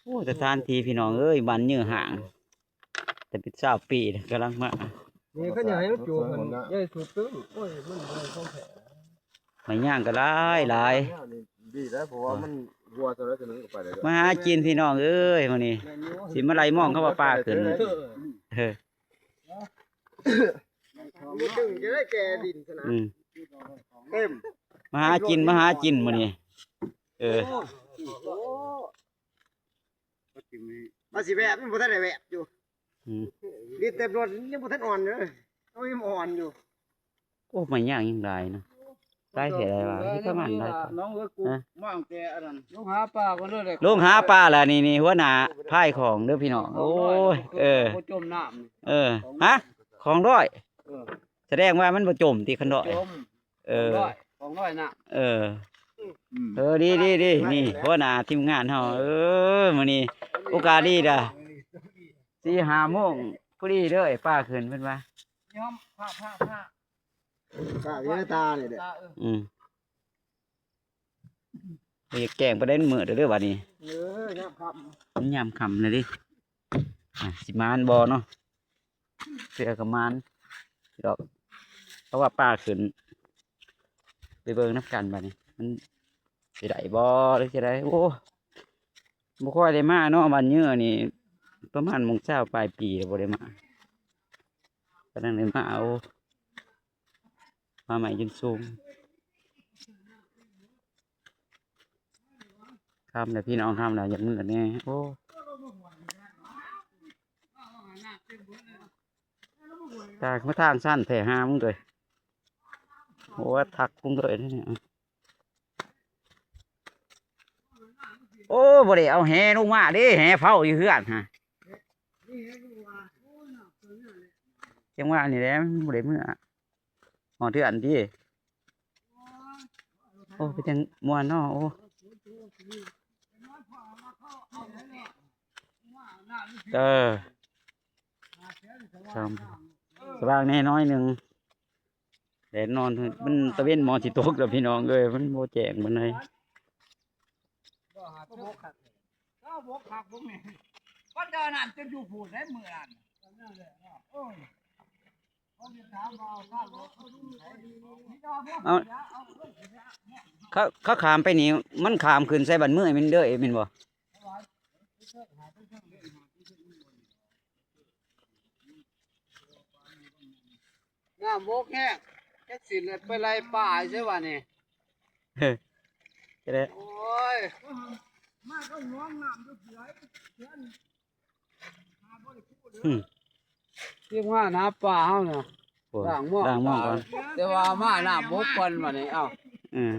ໂອ້ ສະຖານທີ່ພີ່ນ້ອງເອີຍ ບ້ານເຍືອຫ່າງ ແຕ່ເປັນຊາວປີແລ້ວກຳລັງມາ. ນີ້ເຂົາຢາກໃຫ້ມັນຈູບ ມັນໃຫຍ່ສຸດຕຶງ. ໂອ້ຍ ມັນບໍ່ໄດ້ຂອງແທ້. ໄມ້ຍາງກໍຫຼາຍຫຼາຍ. ນີ້ດີແລ້ວ ເພາະວ່າມັນຫົວເທົ່າໃດເທົ່ານັ້ນກໍໄປໄດ້. ມາຫາກິນພີ່ນ້ອງເອີຍ ມື້ນີ້ຊິມາໄລ່ມອງເຂົາວ່າປາຂຶ້ນ. ເອີ ບໍ່ຕຶງຈະໄດ້ແກ່ດິນຊະນະ. ອືມ ເຕັມ ມາຫາກິນ ມາຫາກິນມື້ນີ້. ເອີ ວ່າຊິແວບ ມັນບໍ່ທັນໄດ້ແວບຢູ່. ອືມ ດິນເຕັມລົດ ຍັງບໍ່ທັນອ່ອນເດີ ເອົາ ຍັງບໍ່ອ່ອນຢູ່. ໂອ້ ໄມ້ຍາງຍັງຫຼາຍເນາະ. ຫຼາຍແທ້ຫຼາຍວ່າ ເຮັດປະມານຫຼາຍ. ນ້ອງເອີຍ ກູ ຮະ ມາຕັ້ງແຕ່ອັນນັ້ນ ລົງຫາປາກ່ອນເດີ. ລົງຫາປາລະ ນີ້ ນີ້ ຫົວໜ້າພາຍຂອງເດີພີ່ນ້ອງ. ໂອ້ຍ ເອີ ບໍ່ຈົມນ້ຳ. ເອີ ຮະ ຂອງລອຍ. ເອີ ສະແດງວ່າມັນບໍ່ຈົມຕິ ຄັນລອຍ. ບໍ່ຈົມ. ເອີ ຂອງລອຍ ຂອງລອຍນ້ຳ. ເອີ ອືມ ເອີ ດີໆໆ ນີ້ ຫົວໜ້າທີມງານເຮົາ. ເອີ ມື້ນີ້ໂອກາດດີດາ ສີ່ຫ້າໂມງພໍດີເດີ ປາຂຶ້ນເພິ່ນວ່າ. ຍອມ ພະ ພະ ພະ ພະຢູ່ໃນຕານີ້ແຫຼະ. ອືມ ເຮັດແກງປາແດນມື້ເດີ ເດີບາດນີ້. ເອີ ຍາມຄ່ຳ ມັນຍາມຄ່ຳແລ້ວເດ້. ອ່າ ຊິໝານບໍ່ເນາະ? ເທື່ອກໍໝານດອກ ເພາະວ່າປາຂຶ້ນ. ໄປເບິ່ງນຳກັນບາດນີ້ ມັນຊິໄດ້ບໍ່ ຫຼືຊິໄດ້. ໂອ້ ບໍ່ຄ່ອຍໄດ້ມາເນາະ ບ້ານເຍືອນີ້ ປະມານໝ່ອງຊາວປາຍປີແລ້ວບໍ່ໄດ້ມາ. ກຳລັງໄດ້ມາ ໂອ້ ມາໃໝ່ຈົນສູງ. ຄ່ຳແລ້ວພີ່ນ້ອງ ຄ່ຳແລ້ວ ຢາກມືດແດ່. ໂອ້ ຕາຍ ມາທາງຊັນແທ້ຫາມຶງເອີຍ. ໂອ້ ທັກກຸງເລີຍນີ້. ໂອ້ ບໍ່ໄດ້ເອົາແຫລົງມາເດ້ ແຫເຝົ້າຢູ່ເຮືອນຫັ້ນ. ຈັ່ງວ່ານີ້ແຫຼະ ມັນບໍ່ໄດ້ເມືອ ຮອດເຮືອນຕິ. ໂອ້ ເປັນຈັ່ງມ່ວນເນາະ. ໂອ້ ເອີ ສະຫວ່າງແດ່ໜ້ອຍໜຶ່ງ. ແດດນອນ ມັນຕາເວັນໝໍຊິຕົກແລ້ວພີ່ນ້ອງເອີຍ ມັນບໍ່ແຈ້ງປານໃດ. ບໍ່ຄັກ ບໍ່ຄັກ ບໍ່ແມ່ນ ມັນເດີນນັ້ນຈົນຢູ່ພຸ້ນໄດ໋ມື້ນັ້ນ. ໂອ້ຍ ເອົາ ເຂົາ ເຂົາຂ້າມໄປນີ້ ມັນຂ້າມຂຶ້ນໃສ່ບ້ານເມືອງແມ່ນເດີ ແມ່ນບໍ່? ນ້ຳບົກແຮງ ຈັກຊິໄປໄລ່ປາໃສວະນີ້. ເອີ ຈະໄດ້ ໂອ້ຍ ມາກໍຫວງນ້ຳຢູ່ເທື່ອ ອືມ ທີມງານຫາປາເຮົານະ ໂອ້ຍ ລ້າງໝອງ ລ້າງໝອງກ່ອນ ແຕ່ວ່າມານ້ຳບົກກ່ອນບາດນີ້. ເອົ້າ ອືມ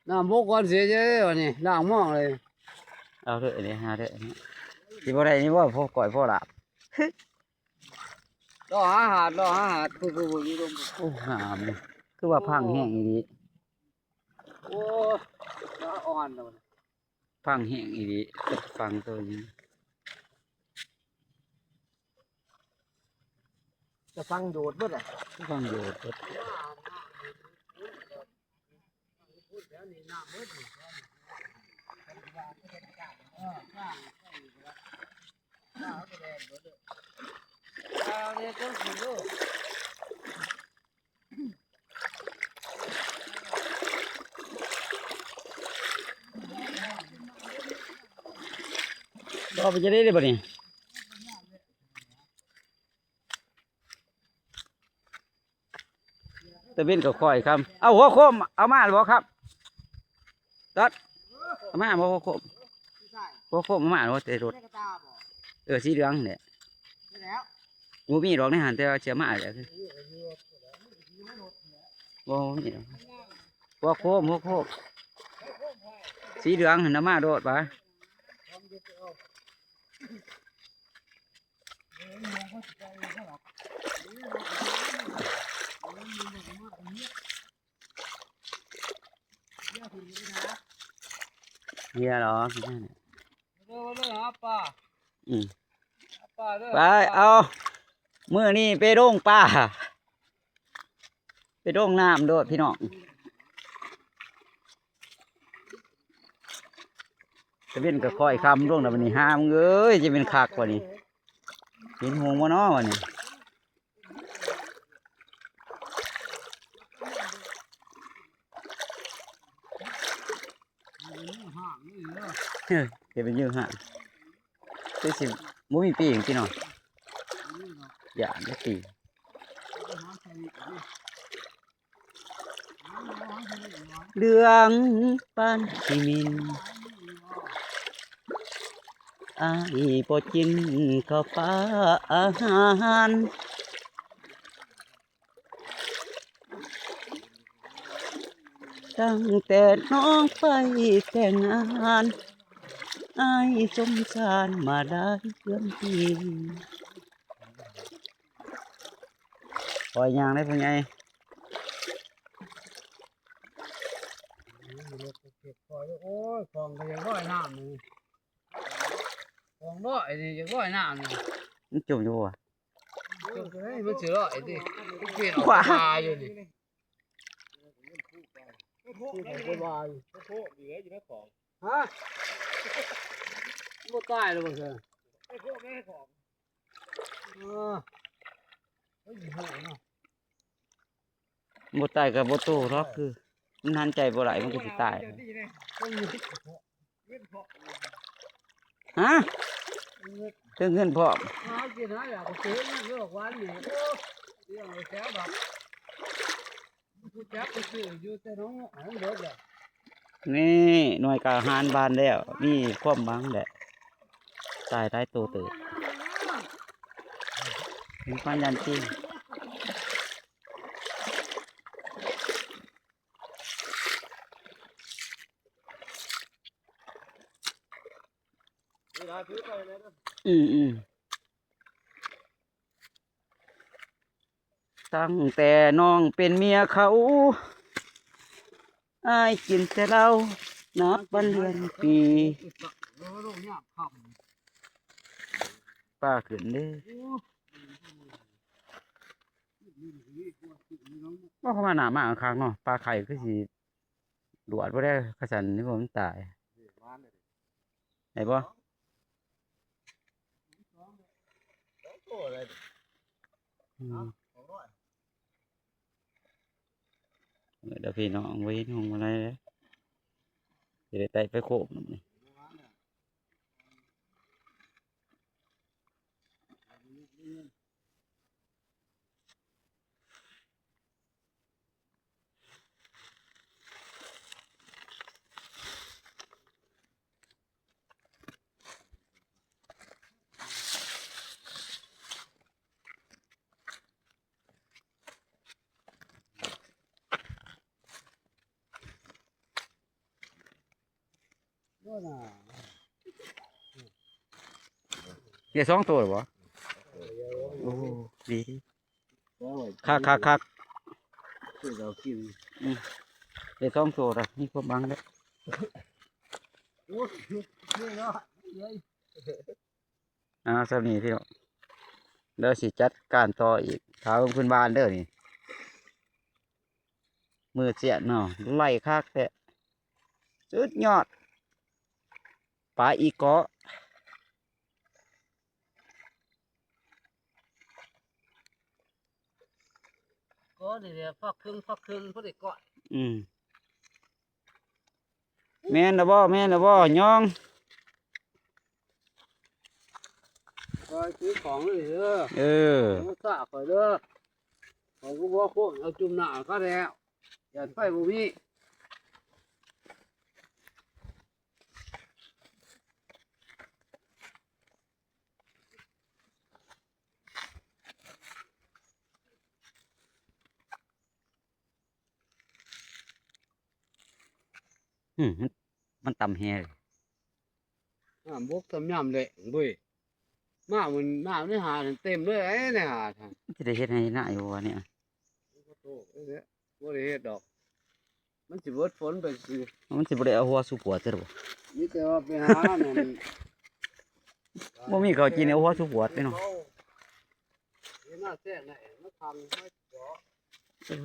ນ້ຳບົກກ່ອນເສຍເດີບາດນີ້ ລ້າງໝອງເລີຍ. ເອົາເດີ ອັນນີ້ຫາເດີ ຊິບໍ່ໄດ້ນີ້ບໍ່ ພໍກ້ອຍພໍລາບ. ລໍຫາຫາດ ລໍຫາຫາດ ພຸ້ນໆ ຢູ່ເທິງ. ໂອ້ ງາມເລີຍ ຄືວ່າພັງແຮງອີ່ຫຼີ. ໂອ້ ລາອ່ອນແລ້ວ ພັງແຮງອີ່ຫຼີ ກັບຝັ່ງໂຕນີ້ ຈະຟັງໂດດເບິດອະ ຟັງໂດດເບິດ. ຕໍ່ໄປຈະໄດ້ເດ້ບາດນີ້. ຕາເວັນກໍຄ່ອຍຄ່ຳ. ເອົາຫົວໂຄມເອົາມາແລ້ວບໍ່ຄັບ? ຕັດ ເອົາມາບໍ່ຫົວໂຄມ? ຫົວໂຄມເອົາມາບໍ່ ແຕ່ລົດ. ເອີ ສີເຫຼືອງຫັ້ນແຫຼະ. ບໍ່ມີດອກໃນຫັ້ນ ແຕ່ວ່າຊິເອົາມາແຫຼະ. ບໍ່ມີດອກ. ຫົວໂຄມ ຫົວໂຄມ ສີເຫຼືອງຫັ້ນນະ ມາໂລດປະ. ເຫື່ອເນາະ ເດີ ເດີ ຫາປາ. ອືມ ຫາປາເດີ ໄປ ຫາປາ ເອົາ ມື້ນີ້ໄປລົງປາ ໄປລົງນ້ຳໂລດພີ່ນ້ອງ. ຕາເວັນກໍຄ່ອຍຄ່ຳລົງແລ້ວບັດນີ້ ຫາ ມຶງເອີຍ ຈະແມ່ນຄັກກວ່ານີ້ ເຫັນຫຸ່ງບໍ່ນໍບັດນີ້? ເອີ ເຮັດເປັນຍືດຫາ ຄືຊິບໍ່ມີປີກຕິເນາະ ຢ້ານເດ້ປີກ. ເລື່ອງປານຂີ້ໝິ່ນ ອ້າຍບໍ່ກິນເຂົ້າປາອາຫານ ຕັ້ງແຕ່ນ້ອງໄປແຕ່ງງານ ອ້າຍສົງສານມາຫຼາຍເດືອນປີ. ຂ້ອຍຍ່າງໄດ້ຜູ້ໃຫຍ່. ໂອ້ຍ ຂອງກໍຢາກລອຍນ້ຳນີ້ ຂອງລອຍນີ້ຢາກລອຍນ້ຳນີ້ ມັນຈົມຢູ່ບໍ່ວະ? ມັນຊິລອຍຕິ ມັນເປັນອອກມາຢູ່ນີ້ ຄືໄປວ່າຢູ່ ໂອ້ໂຫ ຢູ່ໃນຂອງ ຮະ ບໍ່ຕາຍແລ້ວບໍ່ເຊີ? ເອີ ບໍ່ຕາຍກໍບໍ່ໂຕດອກ ຄືມັນຫັນໃຈບໍ່ໄດ້ ມັນກໍຊິຕາຍ. ຮະ ເຖິງເງິນພ້ອມ ຫາກິນຫາຢາກກໍເສຍເງິນດອກວານນີ້ ໂອ້ ເລື່ອງແຖວດອກ ນີ້ ໜ່ວຍກ້າຫານບານແລ້ວ ມີຄວາມຫວັງແຫຼະ ຕາຍຫຼາຍໂຕເຕີບ ມີຄວາມຢ້ານຈິງ. ອືມໆ ຕັ້ງແຕ່ນ້ອງເປັນເມຍເຂົາ ອ້າຍກິນແຕ່ເຫຼົ້າ ນັບວັນເດືອນປີ ປາຂຶ້ນເດ້. ວ່າເຂົ້າມາໜ້າມາຄັກເນາະ ປາໄຂ່ຄືຊິ ລວດບໍ່ໄດ້ ຄັນຊັ້ນນີ້ບໍ່ ມັນຕາຍ ໄດ້ບໍ່? ອືມ ເດີພີ່ນ້ອງ ບໍ່ເຫັນຫຸ່ງປານໃດເດ້ ຊິໄດ້ໄຕ່ໄປໂຄກນຳນີ້. ເດ ສອງໂຕແລ້ວບໍ່? ໂອ້ ດີ ດີ ຄັກໆໆ ເອົາກິນ ອືມ ໄດ້ສອງໂຕແລ້ວ ມີຄວາມຫວັງແລ້ວ. ເອົາສ່ຳນີ້ພີ່ນ້ອງ ດຽວຊິຈັດການຕໍ່ອີກ ຖ້າເບິ່ງພື້ນບ້ານເດີນີ້ ມືດສຽນເນາະ ໄຫຼຄັກແທ້ ສຸດຍອດ ປາອີເກາະ. ກໍນີ້ແຫຼະ ຟັກເຄິ່ງ ຟັກເຄິ່ງ ພໍໄດ້ກ້ອຍ ອືມ ແມ່ນລະບໍ່ ແມ່ນລະບໍ່ ຍອງ ຂ້ອຍຊື້ຂອງເລີຍເດີ ເອີ ມາສາຂ້ອຍເດີ ຂອງກູບໍ່ຄົນ ເອົາຈຸ່ມໜ້າຂ້າແລ້ວ ຢ້ານໄຟບໍ່ມີ. ອືມ ມັນ ມັນຕ່ຳແຮງ ນ້ຳບົກສ່ຳຍາມແລ້ງເວີຍ ມາມື້ ນ້ຳໃນຫາດຫັ້ນເຕັມເລີຍ ໃນຫາດຫັ້ນ ມັນຊິໄດ້ເຮັດໄຮ່ເຮັດນາຢູ່ບໍ່ວະນີ້? ບໍ່ໄດ້ເຮັດດອກ ມັນຊິເບິດຝົນໄປຊື່ ມັນຊິບໍ່ໄດ້ເອົາຫົວສູ່ກວດເທື່ອບໍ່? ມີແຕ່ວ່າໄປຫານັ້ນ ບໍ່ມີເຂົ້າກິນ ເອົາຫົວສູ່ກວດເດ້ເນາະ ເຮັດໜ້າແຊງໄດ້ ມາທຳມາເຈາະ ເອີ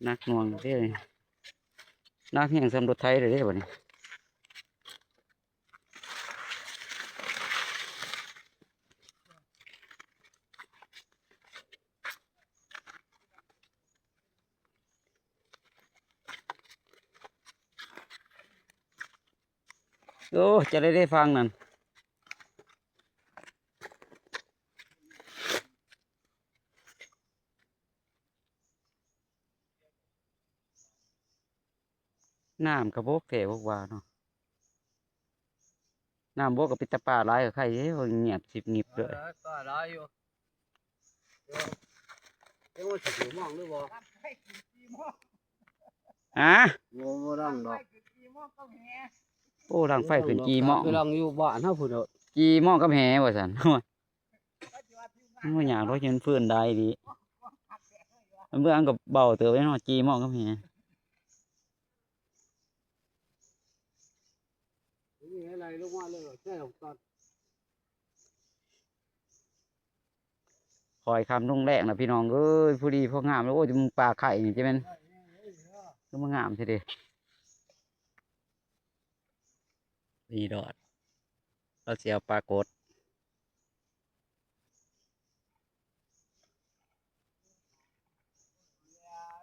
ໜັກໜ່ວງເດ້ ໜັກແຮງສ່ຳລົດໄຖເລີຍເດ້ບັດນີ້. ໂອ້ ຈະໄດ້ ໄດ້ຟັງນັ້ນ ນ້ຳກະບົກແທ້ບົກວ່າເນາະ ນ້ຳບົກກະເປັນຕາປາຫຼາຍກະໄຄເດ້ ງຽບຊິບງິບເລີຍ ເອີ ປາຫຼາຍຢູ່ ເອີ ເອີ ວ່າຊິຖືໝອງຫຼືບໍ່? ຮະ? ບໍ່ ບໍ່ດັງດອກ ໂອ້ ດັງໄຟຂຶ້ນຈີ່ໝອງ ໄປດັງຢູ່ບ້ານເຮົາພຸ້ນເນາະ ຈີ່ໝອງກັບແຫວ່ຊັ້ນ ໂອ້ຍ ບໍ່ຍາກດອກ ເຫັນຟືນໄດ້ດີ ເມືອງກະເບົາເຕີບເນາະ ຈີ່ໝອງກັບແຫ ນີ້ໄຫຼລົງມາເລີຍ ແຊ່ລົງກ່ອນ ຄ່ອຍຄ່ຳລົງແລງລະພີ່ນ້ອງເອີຍ ພໍດີພໍງາມເລີຍ ໂອ້ຍ ປາໄຂ່ນີ້ຈະແມ່ນ ຄືມາງາມແທ້ເດ ນີ້ດອດ ລາວຊິເອົາປາກົດ